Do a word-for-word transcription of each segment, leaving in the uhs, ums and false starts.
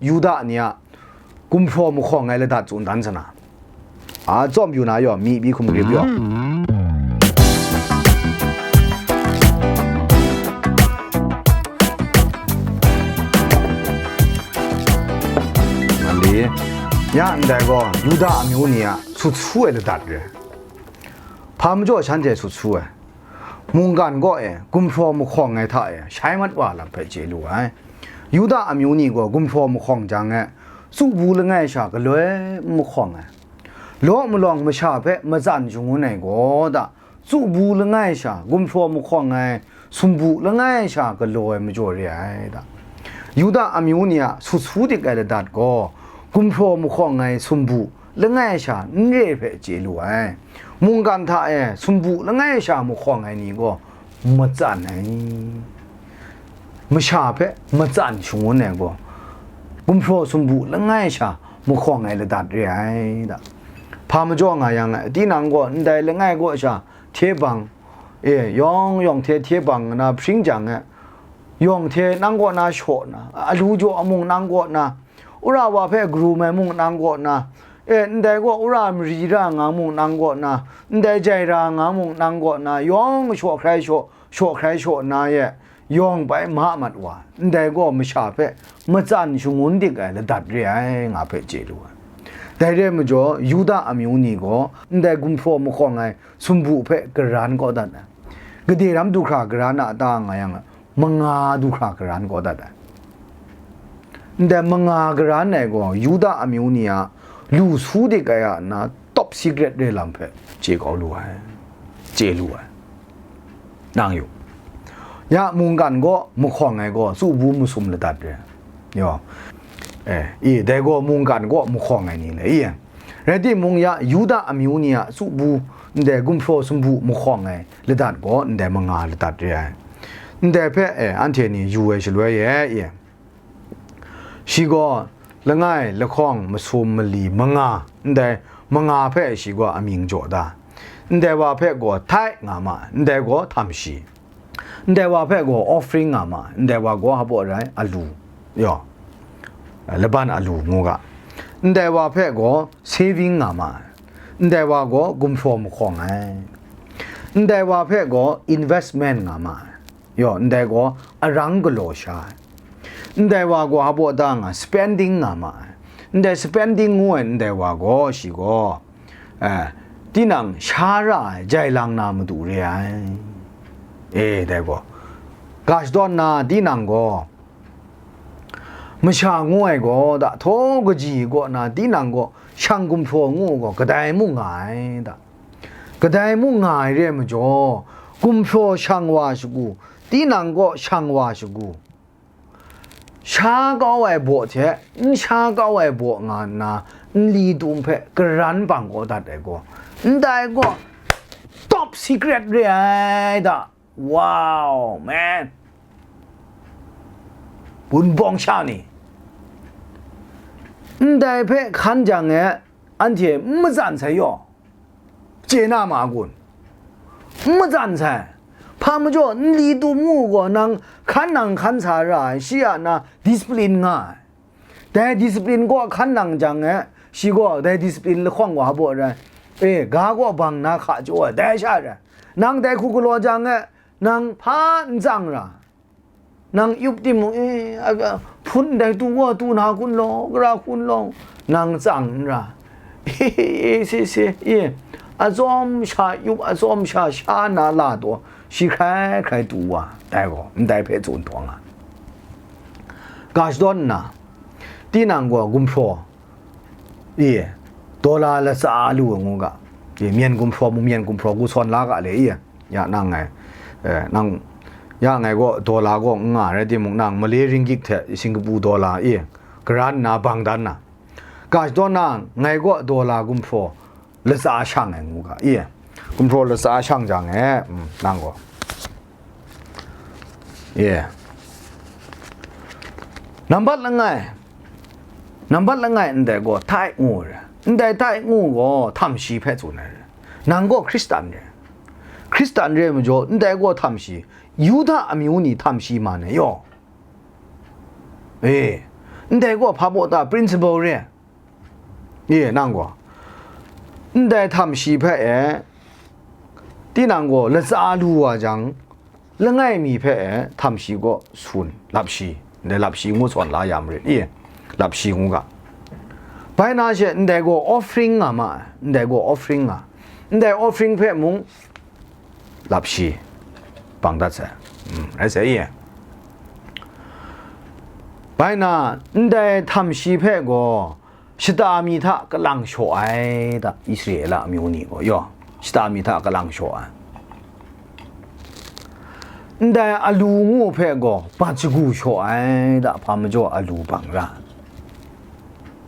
Yuda ni a gumhpraw mahkawng ai ladat tsun dan sana, a tsawm yu na yaw, mi bi hkum grip yaw. Mali, ya ndai gaw Yuda amyu ni a sut su ai ladat re. Hpa majaw shanhte sut su ai? Mungkan kaw e gumhpraw mahkawng ai hta e shai mat wa lam hpe chye lu ai. Yuda amyu ni gaw gumhpraw mahkawng jang e, tsubu langai sha galoi n mahkawng ai. Law malawng masha hpe matsan shangun ai gaw da, tsubu langai sha gumhpraw mahkawng ai, sumbu langai sha galaw ai majaw re ai da. Yuda amyu ni a sut su dik ai ladat gaw, gumhpraw mahkawng ai sumbu langai sha n re hpe chye lu ai. Mungkan hta e sumbu langai sha mahkawng ai ni gaw matsan ai. Masha hpe matsan shangun ai gaw, gumhpraw sumbu langai sha mahkawng ai ladat re ai da. Hpa majaw nga yang, tinang gaw ndai langai kaw sha hte bang, e, yawng yawng hte hte bang nna hpring jang e, yawng hte nang kaw na shaw na, alu jaw a mung nang kaw na, wora wa hpe karum ai mung nang kaw na, e, ndai gaw wora mari ra nga mung nang kaw na, ndai jai ra nga mung nang kaw na, yawng shaw hkrai shaw, shaw hkrai shaw na e, yawng bai ma mat wa, ndai gaw masha hpe matsan shangun dik ai ladat re ai, nga hpe chye lu ai. Dai re ai majaw, Yuda amyu ni gaw ndai gumhpraw mahkawng ai sumbu hpe karan kau dat ai. Gade ram du hkra karan a ta nga yang, manga du hkra karan kau dat ai. Ndai manga karan ai gaw Yuda amyu ni a lu su dik ai a na top secret re lam hpe chye kau lu ai, chye lu ai. Nang yu, ya mungkan gaw mahkawng ai gaw tsubu masum ladat re. Yaw, e, i, dai gaw mungkan gaw mahkawng ai ni le, i, rai timung, ya Yuda amyu ni a tsubu, ndai gumhpraw sumbu mahkawng ai ladat gaw ndai manga ladat re ai. Ndai hpe, e, anhte ni yu ai shaloi e, i, shi gaw langai lahkawng masum mali manga, ndai manga hpe shi gaw amying jaw da. Ndai wa hpe gaw tithe nga ma, ndai gaw htam shi. Ndai wa hpe gaw offering nga ma, ndai wa gaw hpa baw rai, alu, yaw, laban alu ngu ga. Ndai wa hpe gaw saving nga ma, ndai wa gaw gumhpraw mahkawng ai. Ndai wa hpe gaw investment nga ma, yaw, ndai gaw arang galaw sha ai. Ndai wa gaw hpa baw da nga, spending nga ma ai. Ndai spending ngu ai ndai wa gaw, shi gaw, eh, tinang sha ra ai jai lang na madu re ai. E, dai gaw, ga shadawn na tinang gaw, masha ngu ai gaw da, htaw kaji kaw na tinang gaw shang gumhpraw ngu gaw, kadai mung nga ai da. Kadai mung nga ai re ai majaw, gumhpraw shang wa shagu, tinang gaw shang wa shagu, sha kau ai baw hte n sha kau ai baw nga nna, nli dum hpe karan bang kau dat ai gaw, ndai gaw top secret re ai da. Wow, man! Wunpawng sha ni, ndai hpe hkan jang e, anhte n matsan sai yaw. Chye na ma kun? N matsan sai. Hpa majaw, nli dum ngu gaw, nang hkan nang hkan sa ra ai, shi a na discipline nga ai. Dai discipline kaw hkan nang jang e, shi gaw dai discipline lahkawng wa baw rai. E, ga kaw bang na hka jaw ai, dai sha rai. Nang dai hku galaw jang e, nang hpa n tsang ra. Nang yup timung, e, a, a, hpun dai tu wa tu na kun law, gara kun law, nang tsang n ra. E, e, se, se, e, atsawm sha yup, atsawm sha sha na la taw, shi hkrai hkrai tu wa, dai gaw, ndai hpe tsun htawng a. Ga shadawn nna, tinang gaw gumhpraw, i, dollar latsa lu ai ngu ga, i, myen gumhpraw mung myen gumhpraw gu sawn la ga le, i, ya nang ngai, eh, nang, ya ngai gaw dollar gaw n nga rai timung, nang Malay ringgit hte Singapore dollar, i, karan nna bang dan na, ga shadawn na ngai gaw dollar gumhpraw latsa shang ai ngu ga, i, gumhpraw latsa shang jang e, mm, nang gaw. Ye. Nambat langai, nambat langai ndai gaw tithe ngu ai re. Ndai tithe ngu gaw htam shi hpe tsun ai re. Nang gaw Hkristan re. Hkristan re ai majaw, ndai gaw htam shi, Yuda amyu ni htam shi man ai yaw. E, Ndai gaw hpa baw ta principle re? Ye, nang gaw, ndai htam shi hpe e, tinang gaw latsa lu wa jang, langai mi hpe e htam shi gaw sun, lap shi, ndai lap shi ngu sawn la ya marit i, lap shi ngu ga. Bai na she, ndai gaw offering nga ma ai, ndai gaw offering nga, ndai offering hpe mung lap shi bang dat sai, mm, rai sai i. Bai na, ndai htam shi hpe gaw shata mi hta kalang shaw ai da, Israela amyu ni gaw, yaw, shata mi hta kalang shaw ai. Ndai alu ngu hpe gaw bat shagu shaw ai da, hpa majaw alu bang ra.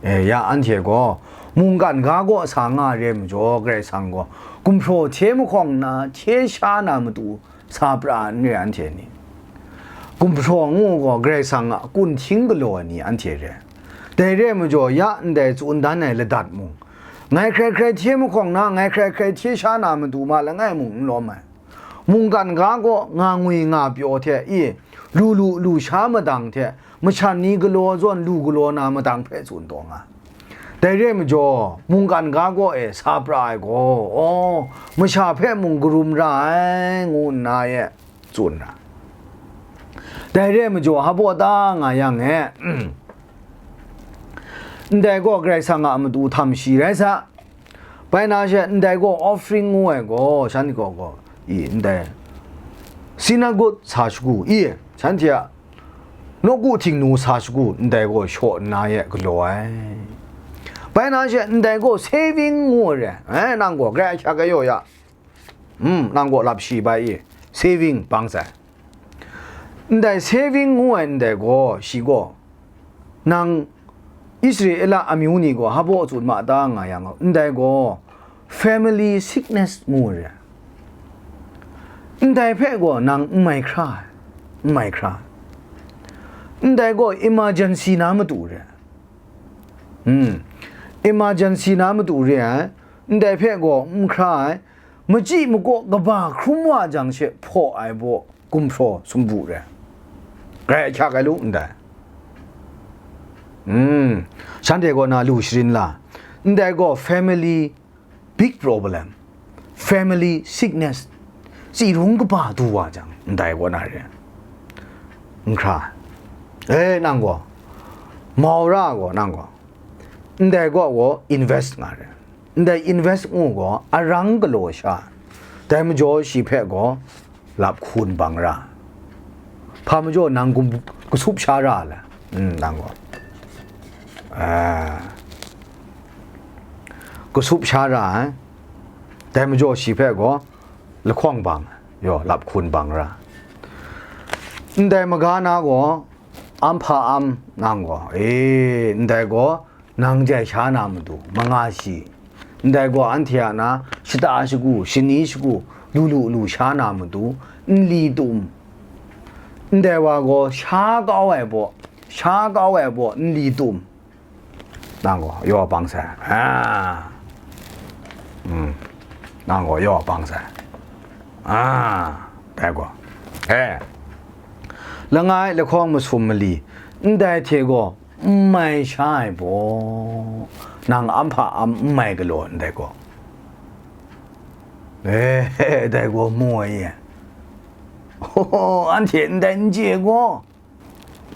E, ya anhte gaw mungkan ga kaw sa nga ai re majaw, Karai Kasang gaw gumhpraw hte mahkawng na, hte sha na matu sa pra n re anhte ni. Gumhpraw ngu gaw Karai Kasang a kunhting galaw ai ni anhte re. Dai re ai majaw, ya ndai tsun dan ai ladat mung, ngai hkrai hkrai hte mahkawng na, ngai hkrai hkrai hte sha na matu ma langai mung n lawm ai. Mungkan ga kaw nga ngwi nga pyaw hte i, lu lu lu sha madang hte, mashan ni galaw zawn lu galaw na madang hpe tsun taw nga. Dai re ai majaw, mungkan ga kaw e sa pra ai gaw, aw, masha hpe mung karum ra ai, ngu nna e tsun ra. Dai re ai majaw, hpa baw ta nga yang e, ndai gaw Karai Kasang a matu htam shi rai sa, bai na she, ndai gaw offering ngu ai gaw, shanhte gaw, gaw, i, ndai synagogue sa shagu, i, shanhte a nawku htingnu sa shagu, ndai gaw shaw nna e galaw ai. Bai na she, ndai gaw saving ngu ai re, e, nang gaw grai ahkyak ai yaw ya, mm, nang gaw lap shi bai i, saving bang sai. Ndai saving ngu ai ndai gaw, shi gaw, nang Israela amyu ni gaw hpa baw tsun ma ta nga yang, ndai gaw family sickness ngu re. Ndai hpe gaw nang n mai hkra ai, n mai hkra ai. Ndai gaw emergency na matu re. Hmm. Emergency na matu re ai. Ndai hpe gaw n hkra ai. Machyi makaw kaba hkrum wa jang she hpaw ai baw gumhpraw sumpu re. Grai ahkyak ai lu ndai. Mm. Shanhte kaw na lu sharin la. Ndai gaw family big problem, family sickness, tsi rung kaba du wa jang, ndai kaw na re. N hkra. E, nang gaw, mau ra gaw, nang gaw, ndai kaw gaw invest nga re. Ndai invest ngu gaw, arang galaw sha. Dai majaw shi hpe gaw, lap hkun bang ra. Hpa majaw nang kum-, kasup sha ra le? Mm, nang gaw. Ah. Kasup sha ra ai. Dai majaw shi hpe gaw, lahkawng bang, yaw, lap hkun bang ra. Ndai maga na gaw, am hpa am, nang gaw, e, ndai gaw, nang jai sha na matu, manga shi, ndai gaw anhte a na shata shagu, shani shagu, lu lu lu sha na matu, nli tum, ndai wa gaw sha kau ai baw, sha kau ai baw, nli tum, nang gaw yaw bang sai, a, mm, nang gaw yaw bang sai, a, dai gaw, e, langai lahkawng masum mali, ndai hte gaw, n mai sha ai baw, nang am hpa am n mai galaw ndai gaw, e, dai gaw mu ai ye. Ho, anhte ndai n chye gaw,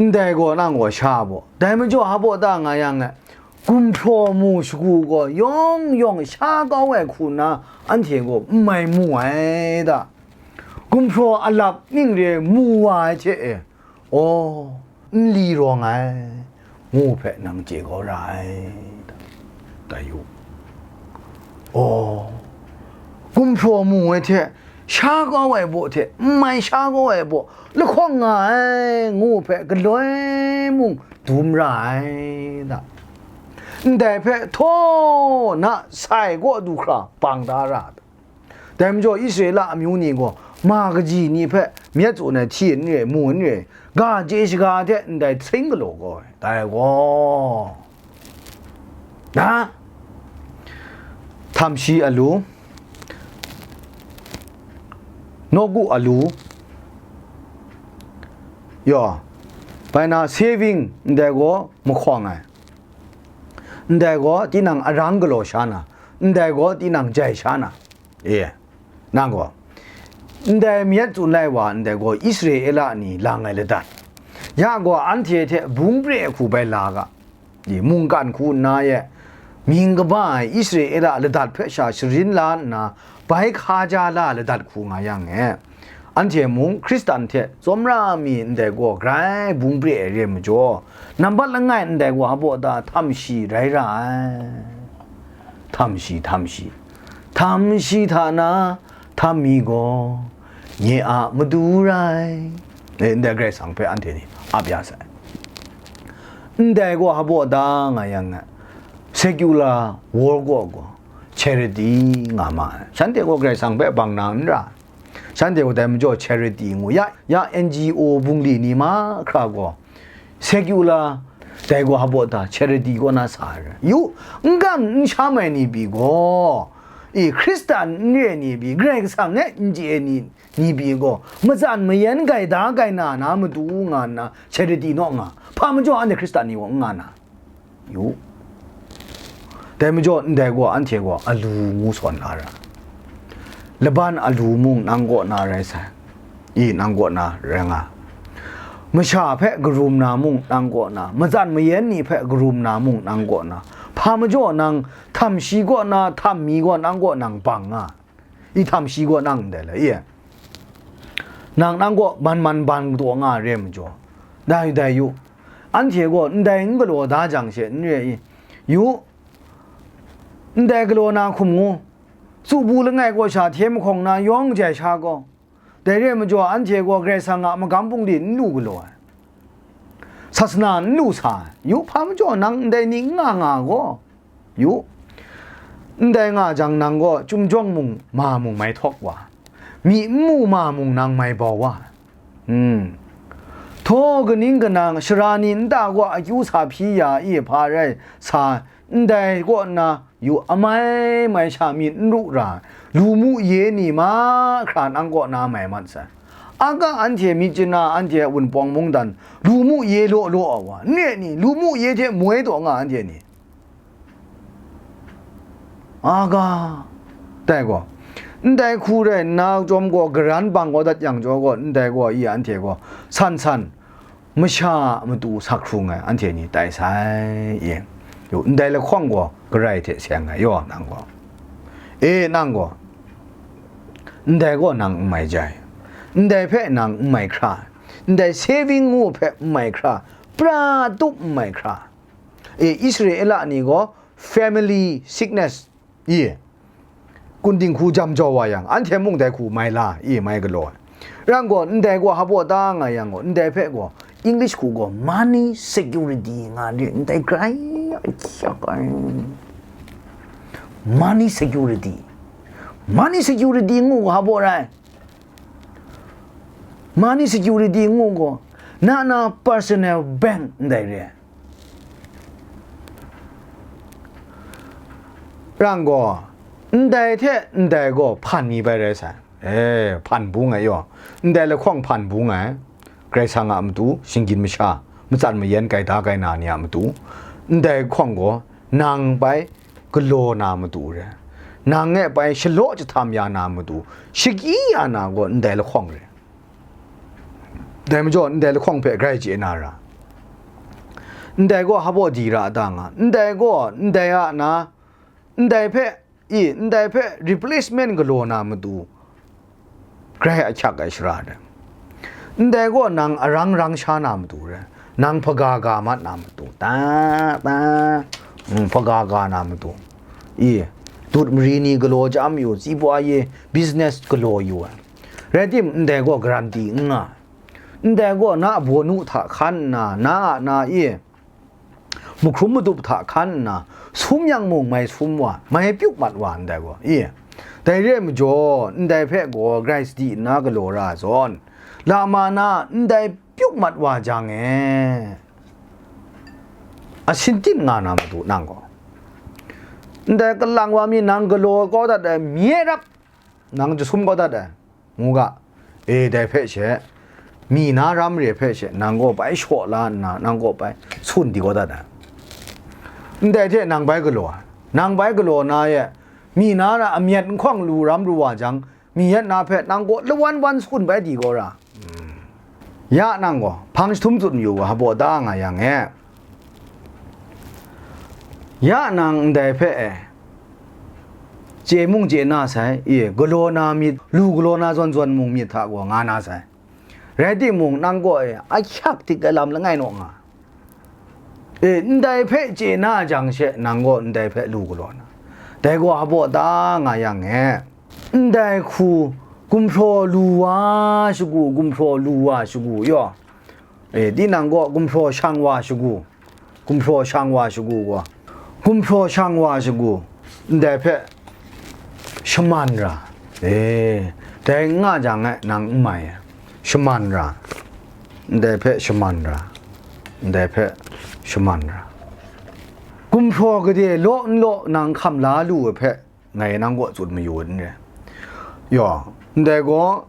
ndai gaw nang gaw sha baw. Dai majaw hpa baw ta nga yang e, gumhpraw mu shagu gaw yawng yawng sha kau ai hku na anhte gaw n mai mu ai ta? Gumhpraw alap ning re mu wa ai hte e, aw, n li rawng ai, ngu hpe nang chye kau ra ai, ta yu. Aw, gumhpraw mu ai hte, sha kau ai baw hte, n mai sha kau ai baw, lahkawng nga ai, ngu hpe galoi mung dum ra ai, ta. Ndai hpe htaw na sai kaw du hkra bang da ra. Dai majaw, Israela amyu ni gaw ma kaji ni hpe myit tsun ai hti n re, mu n re, ga chye shaga hte ndai hting galaw gaw ai. Dai gaw, na, htam shi alu, nawku alu, yaw, Bai na saving ndai gaw mahkawng ai, ndai gaw tinang arang galaw sha na, ndai gaw tinang jai sha na, e, nang gaw, ndai myit tsun lai wa ndai gaw Israela ni lang ai ladat, ya gaw anhte hte bung pre ai hku bai la ga, mungkan hku nna ye, mying kaba ai Israela ladat hpe sha sharin la nna, bai hkaja la ladat hku nga yang e, anhte mung Hkristan hte tsawmra mi ndai gaw grai bung pre ai re ai majaw, nambat langai ndai gaw hpa baw ta htam shi rai ra ai. Htam shi, htam shi, htam shi hta na htam mi gaw nye a matu rai. E, ndai Karai Kasang hpe anhte ni ap ya sai. Ndai gaw hpa baw ta nga yang, secular world gaw, gaw charity nga ma ai. Shanhte gaw Karai Kasang hpe bang na n ra. Shanhte gaw dai majaw charity ngu, ya, ya N G O bungli ni mahkra gaw, secular, dai gaw hpa baw ta charity kaw na sa ai. Yu, n kam n sham ai ni pyi gaw, e, Hkristan n re ai ni pyi, Karai Kasang e n chye ai ni, ni pyi gaw, matsan mayan gaida gaina na matu nga nna charity naw nga, hpa majaw anhte Hkristan ni gaw n nga na. Yu. Dai majaw ndai gaw anhte gaw alu ngu sawn la ra. Laban alu mung nang kaw na rai sai. I nang kaw na rai nga. Masha hpe karum na mung nang kaw na, matsan mayan ni hpe karum na mung nang kaw na, hpa majaw nang htam shi kaw na, htam mi gaw nang kaw nang bang nga. I htam shi gaw nang ndai le, i? Nang, nang gaw man man ban kadaw nga re ai majaw, dai, dai yu, anhte gaw ndai n galaw da jang she n re i? Yu, ndai galaw na hkum ngu, tsubu langai kaw sha hte mahkawng na yawng jai sha gaw, dai re ai majaw, anhte gaw Karai Kasang a magam bungli n lu galaw ai. Sasana n lu sa ai. Yu, hpa majaw nang ndai ni n nga nga gaw, yu, ndai nga jang nang gaw chyum jawng mung ma mung mai htawk wa, myi n mu ma mung nang mai bau wa. Hmm. Htaw kaning kanang shara ni nta gaw akyu sa hpyi ya i hpa rai sa, ndai kaw nna, yu, amai mai sha myit n ru ra, lu mu ye ni mahkra nang kaw na mai mat sai. Aga anhte myit chyanna, anhte a wunpawng mungdan, lu mu ye law law a wa, n re ni, lu mu ye hte moi taw nga anhte ni. Aga, dai gaw, ndai hku rai nna, chyawm gaw garan bang kau dat yang jaw gaw, ndai gaw i anhte gaw san san, masha a matu sak hkrung ai anhte ni tai sai, i. Yu, ndai lahkawng gaw Karai hte seng ai, yaw, nang gaw. E, nang gaw, ndai gaw nang n mai jai, ndai hpe nang n mai hkra, ndai saving ngu hpe n mai hkra, pra tup n mai hkra. E, Israela ni gaw family sickness, i, kun dinghku jam jau wa yang, anhte mung dai hku mai la, i, mai galaw ai. Rang gaw, ndai gaw hpa baw ta nga yang gaw, ndai hpe gaw, English hku gaw money security nga re, ndai grai ahkyak ai. Money security. Money security ngu hpa baw rai. Money security ngu gaw, na na personal bank ndai re ai. Rang gaw, ndai hte ndai gaw hpan mi bai rai sai. E, hpan bung ai yaw. Ndai lahkawng hpan bung ai. Karai Kasang a matu, shinggyim masha, matsan mayan gaida gaina ni a matu. Ndai lahkawng gaw, nang bai galaw na matu re. Nang e bai shalaw jahtam ya na matu, shagyi ya na gaw ndai lahkawng re. Dai majaw, ndai lahkawng hpe grai chye na ra. Ndai gaw hpa baw di ra a ta nga, ndai gaw, ndai a na, ndai hpe, i, ndai hpe replacement galaw na matu, grai ahkyak ai shara re. Ndai gaw nang arang rang sha na matu re, nang hpaga ga mat na matu, ta, ta, mm, hpaga ga na matu, i, dut mari ni galaw chyam yu, tsipwa ye business galaw yu ai. Rai tim, ndai gaw guarantee n nga ai. Ndai gaw na a bawnu hta hkan nna, na a na e, mahkrum madup hta hkan nna, sum yang mung mai sum wa, mai pyuk mat wa ndai gaw, i. Dai re ai majaw, ndai hpe gaw grai sadi nna galaw ra ai zawn, lama na ndai pyuk mat wa jang e, asin tim nga na matu nang gaw, ndai kalang wa mi nang galaw kau dat ai, mye rap nang jasum kau dat ai, ngu ga, e, dai hpe she, mi na ram re hpe she nang gaw bai shaw la nna, nang gaw bai sun di kau dat ai. Ndai hte nang bai galaw ai. Nang bai galaw na e, mi na ra amyat nhkawng lu ram ru wa jang, mi yat na hpe nang gaw lawan wan sun bai di kau ra. Ya nang gaw, hpang jahtum tsun mayu ga, hpaw da nga yang e. Ya nang ndai hpe e, chye mung chye na sai, e, galaw na myit, lu galaw na zawn zawn mung myit hta gaw nga na sai. Rai timung, nang gaw e, ahkyak dik ai lam langai naw nga. E, ndai hpe chye na jang she, nang gaw ndai hpe lu galaw na. Dai gaw hpaw da nga yang e. Ndai hku, gumhpraw lu wa shagu, gumhpraw lu wa shagu, yaw. E, tinang gaw gumhpraw shang wa shagu, gumhpraw shang wa shagu gaw, gumhpraw shang wa shagu, ndai hpe shaman ra. E, dai n nga jang e, nang n mai ai. Shaman ra. Ndai hpe shaman ra. Ndai hpe shaman ra. Gumhpraw gade law n law nang hkam la lu ai hpe, ngai nang kaw tsun mayu n re. Yaw, ndai gaw,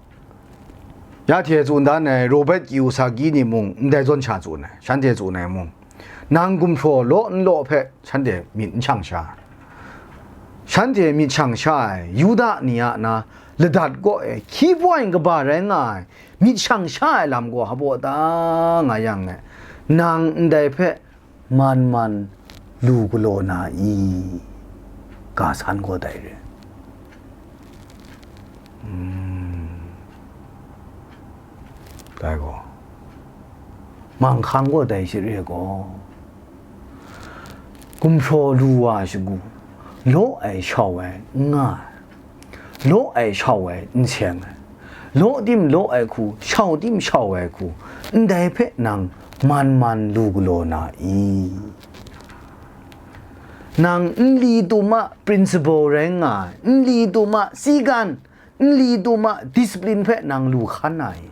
ya hte tsun dan ai Robert Kiyosaki ni mung ndai zawn sha tsun ai, shanhte tsun ai mung, nang gumhpraw law n law hpe shanhte myit n shang sha ai. Shanhte myit shang sha ai Yuda ni a na ladat kaw e key point kaba rai nga ai myit shang sha ai lam gaw hpaw da nga yang e, nang ndai hpe man man lu galaw na i? Ga san gaw dai re. Mm. Dai gaw, manghkang gaw dai share gaw, gumhpraw lu wa shagu, law ai shau ai n nga ai. Law ai shau ai n seng ai, law tim law ai hku, shau tim shau ai hku, ndai hpe nang man man lu galaw na i? Nang nli tum a principle rai nga ai, nli tum a sigan, nli tum a discipline hpe nang lu hkan na i?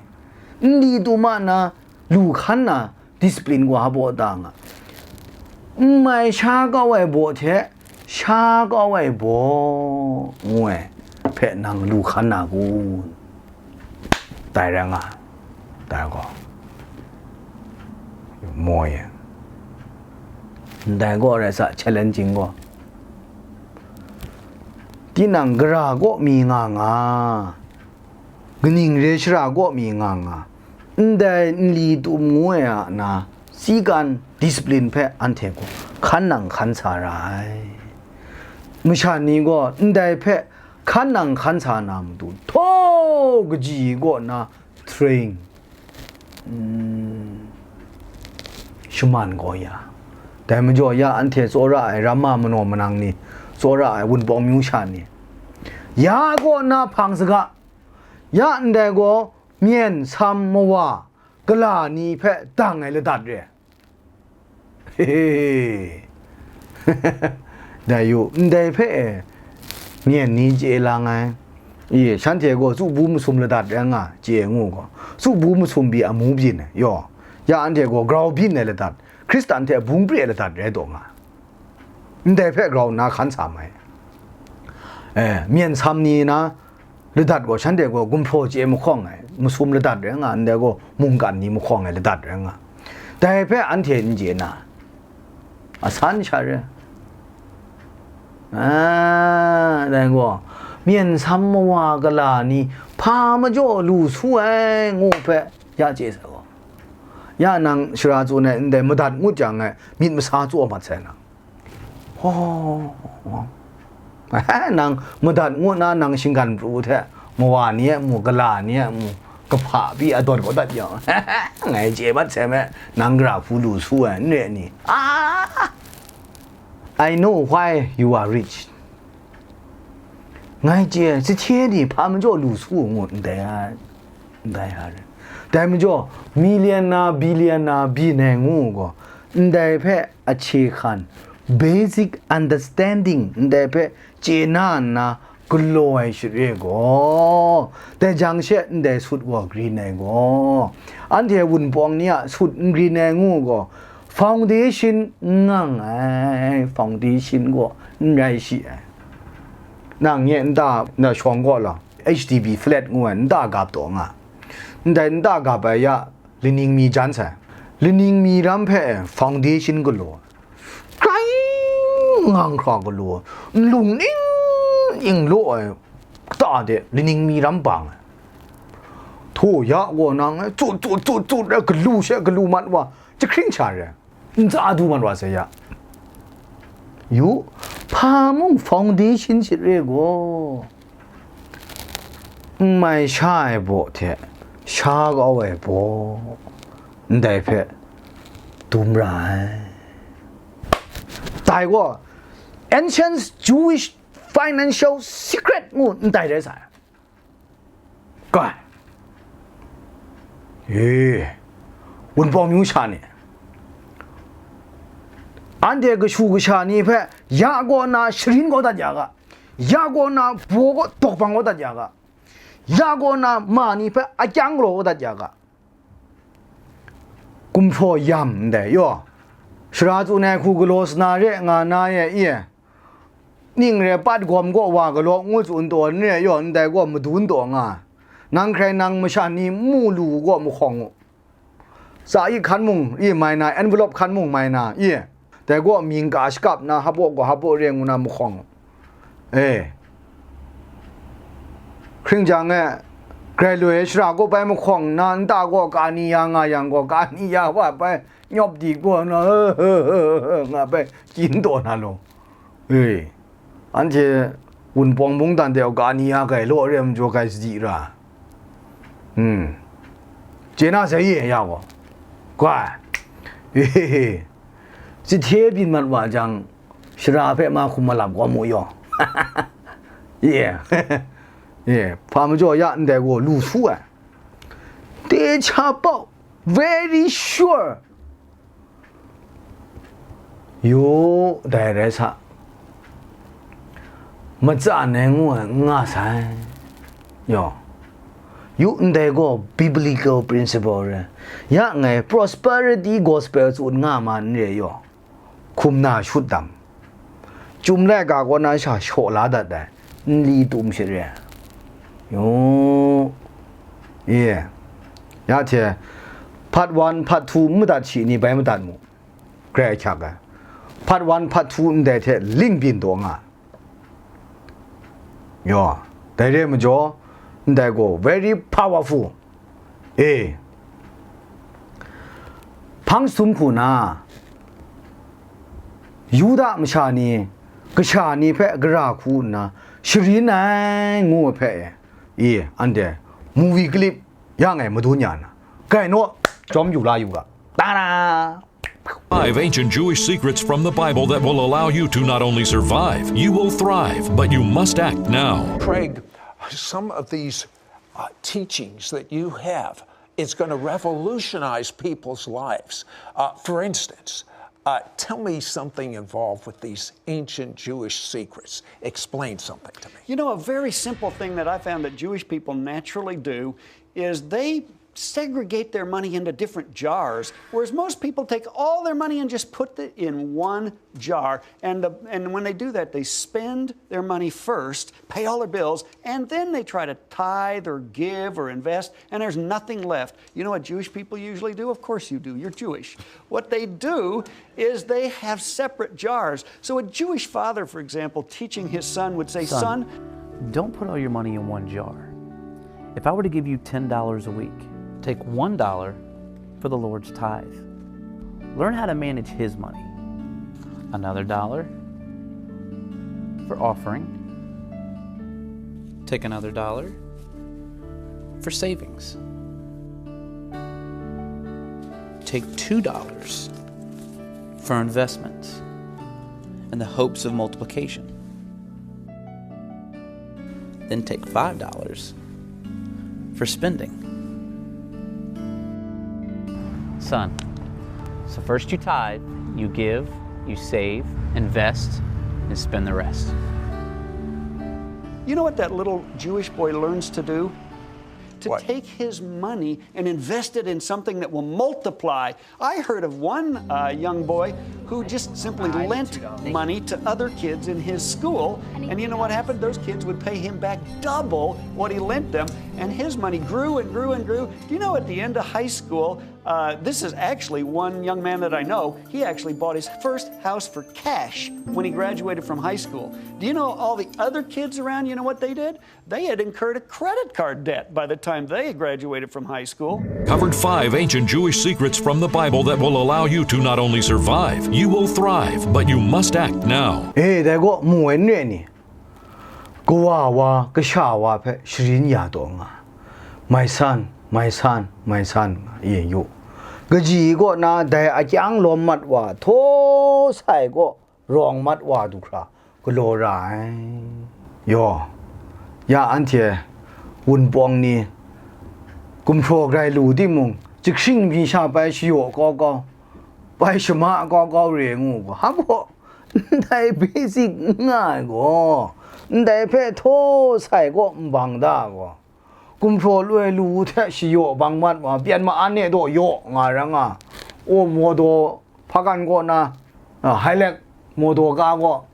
Nli tum a na lu hkan na discipline gaw hpaw da nga. N mai sha kau ai baw hte sha kau ai baw ngu ai hpe nang lu hkan na kun? Dai rai nga, dai gaw moi e. Ndai gaw rai sa, challenging gaw. Tinang gara kaw mi nga nga, kaning re shara kaw mi nga nga, ndai nli tum ngu ai a na, sigan discipline hpe anhte gaw hkan nang hkan sa ra ai. Masha ni gaw ndai hpe hkan nang hkan sa na matu, htaw kaji kaw na train, mm, shaman gaw ya. Dai majaw ya anhte tsawra ai ramma manaw manang ni, tsawra ai wunpawng myu sha ni, ya kaw na hpang saga, ya ndai gaw myen sam mawa kala ni hpe dang ai ladat re. Dai yu, ndai hpe e, myen ni chye lang ai. I, shanhte gaw tsubu masum ladat rai nga, chye ngu gaw, tsubu masum pyi amu byin ai, yaw, ya anhte gaw grau byin ai ladat, Hkristan hte bung pre ai ladat rai taw nga. Ndai hpe grau nna hkan sa mai. E, myen sam ni na ladat gaw, shanhte gaw gumhpraw chye mahkawng ai, masum ladat rai nga, ndai gaw mungkan ni mahkawng ai ladat rai nga. Dai hpe anhte n chye na, asan sha re. A, dai gaw, myen sam mawa kala ni hpa majaw lu su ai ngu hpe ya chye sai gaw, ya nang shara tsun ai ndai madat ngut jang e, myit masa chyaw mat sai nang. Ho, nang madat ngut na nang shinggan pru hte, mawa ni e mu, kala ni e mu, kahpa pyi adawt kau dat yang, ngai chye mat sai me, nang gara hku lu su ai, n re ni? A, I know why you are rich. Ngai chye, sahte ni hpa majaw lu su ngut ndai a, ndai a re. Dai majaw, millionaire, billionaire, billionaire ngu gaw, ndai hpe ahkye hkan, basic understanding, ndai hpe chye na nna galaw ai share gaw, dai jang she ndai sut gaw green ai gaw, anhte wunpawng ni a sut n green ai ngu gaw, foundation n ngang ai, foundation gaw n rai shi ai. Nang nye nta na shawng gaw law, H D B flat ngu ai nta gap taw nga. Ndai nta gap ai ya, laning mi jan sai. Laning mi ram hpe foundation galaw, grai ngang hkra galaw, nlung ning ning law ai kata de laning mi ram bang ai. Htaw ya gaw nang e, tut, tut, tut, tut, e, galu she galu mat wa, jahkring sha re. Ntsa du mat wa sai ya. Yu, hpa mung foundation shit re gaw, n mai sha ai baw hte, sha kau ai baw, ndai hpe dum ra ai. Dai gaw, Ancient Jewish Financial Secret ngu ndai rai sa ai. Kai. E, Wunpawng myu sha ni, anhte kashu kasha ni hpe ya kaw na sharin kau dat ya ga, ya kaw na baw kaw dawk bang kau dat ya ga, ya kaw na ma ni hpe akyang galaw kau dat ya ga, gumhpraw yam ndai yaw, sara tsun ai hku galaw sana re nga na ye, i, ning re pat gawm gaw wa galaw ngu tsun taw, n re yaw, ndai gaw madun taw nga, nang hkrai nang masha ni mu lu u gaw mahkawng u. Tsa i hkan mung i mai na, envelope hkan mung mai na, i, dai gaw mying ka shakap na, hpaw gaw hpaw re ngu na mahkawng u. E, hkring jang e, grai loi ai shara gaw bai mahkawng na, nta gaw ka ni ya nga yang gaw, ka ni ya wa bai nyawp di gaw na, nga bai kyin taw na law. E, anhte Wunpawng mungdan de ka ni ya gai law re majaw gai sadi ra. Hmm. Chye na sai ye ya gaw. Gwa. E, Chihte byin mat wa jang, shara hpe ma hkum malap kau mu yaw. Ye. Ye, hpa majaw ya ndai gaw lu su ai. Dai hta pau, very sure. Yu, dai rai sa. Matsan ai ngu ai n nga sai. Yaw. Yu, ndai gaw biblical principle re. Ya ngai prosperity gospel tsun nga ma n re yaw. Hkum na shut dam. Chyum laika kaw na sha shaw la dat ai, nli tum shit re ai. Yu, ye, ya hte, part one, part two n madat shi ni bai madat mu, grai ahkyak ai. Part one, part two ndai hte ling byin taw nga. Yaw, dai re ai majaw, ndai gaw very powerful. E, hpang sum hku na, Yuda masha ni, kasha ni hpe gara hku nna, sharin ai ngu ai hpe e, e, anhte movie clip ya ngai madun ya na, gai naw, jawm yu la yu ga. Ta-da! Five ancient Jewish secrets from the Bible that will allow you to not only survive, you will thrive, but you must act now. Craig, some of these uh, teachings that you have, it's going to revolutionize people's lives. Uh, for instance, uh, tell me something involved with these ancient Jewish secrets. Explain something to me. You know, a very simple thing that I found that Jewish people naturally do is they segregate their money into different jars, whereas most people take all their money and just put it in one jar. And, the, and when they do that, they spend their money first, pay all their bills, and then they try to tithe or give or invest, and there's nothing left. You know what Jewish people usually do? Of course you do. You're Jewish. What they do is they have separate jars. So a Jewish father, for example, teaching his son would say, son, don't put all your money in one jar. If I were to give you ten dollars a week, take one dollar for the Lord's tithe. Learn how to manage His money. Another dollar for offering. Take another dollar for savings. Take two dollars for investments in the hopes of multiplication. Then take five dollars for spending. Son, so first you tithe, you give, you save, invest, and spend the rest. You know what that little Jewish boy learns to do? To take his money and invest it in something that will multiply. I heard of one uh, young boy who just simply lent money to other kids in his school. And you know what happened? Those kids would pay him back double what he lent them. And his money grew and grew and grew. Do you know at the end of high school, uh, this is actually one young man that I know, he actually bought his first house for cash when he graduated from high school. Do you know all the other kids around, you know what they did? They had incurred a credit card debt by the time they had graduated from high school. Covered five ancient Jewish secrets from the Bible that will allow you to not only survive, you will thrive, but you must act now. E, dai gaw mu ai n re ni? Kawa wa, kasha wa hpe sharin ya taw nga. My son, my son, my son, nga yu. Kaji kaw na dai akyang lawm mat wa, htaw sai kaw rawng mat wa du hkra galaw ra ai. Yaw, ya anhte wunpawng ni gumhpraw grai lu timung, jahkring byi sha bai shayaw kau kau, bai shama kau kau re ngu gaw, hpa baw ndai basic n nga ai gaw, ndai hpe htaw sai kaw nbang da ai gaw, gumhpraw loi lu hte shayaw bang mat wa, pyan ma an e daw yaw nga ra nga, o modaw hpakan kaw na, a, Hilux modaw ka gaw,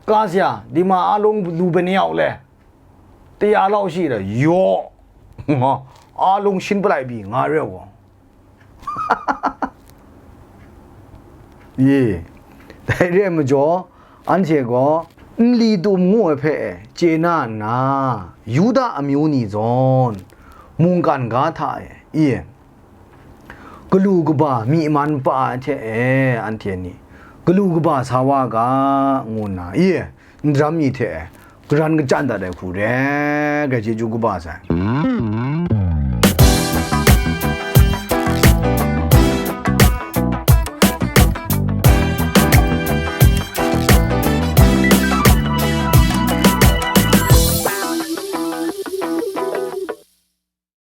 ka saya, dima alung lu bene yau le, taya lau shi da, yaw, nga, alung shin palai bi nga re wa. Ye, dai re ai majaw, anhte gaw nli tum ngu ai hpe chye na nna, Yuda amyu ni zawn mungkan ga hta e, i, galu kaba myi man pa ai hte e, anhte ni galu kaba sa wa ga, ngu nna, i, n daram mi hte e, garan kachyan dat ai hku re, grai chyeju kaba sai.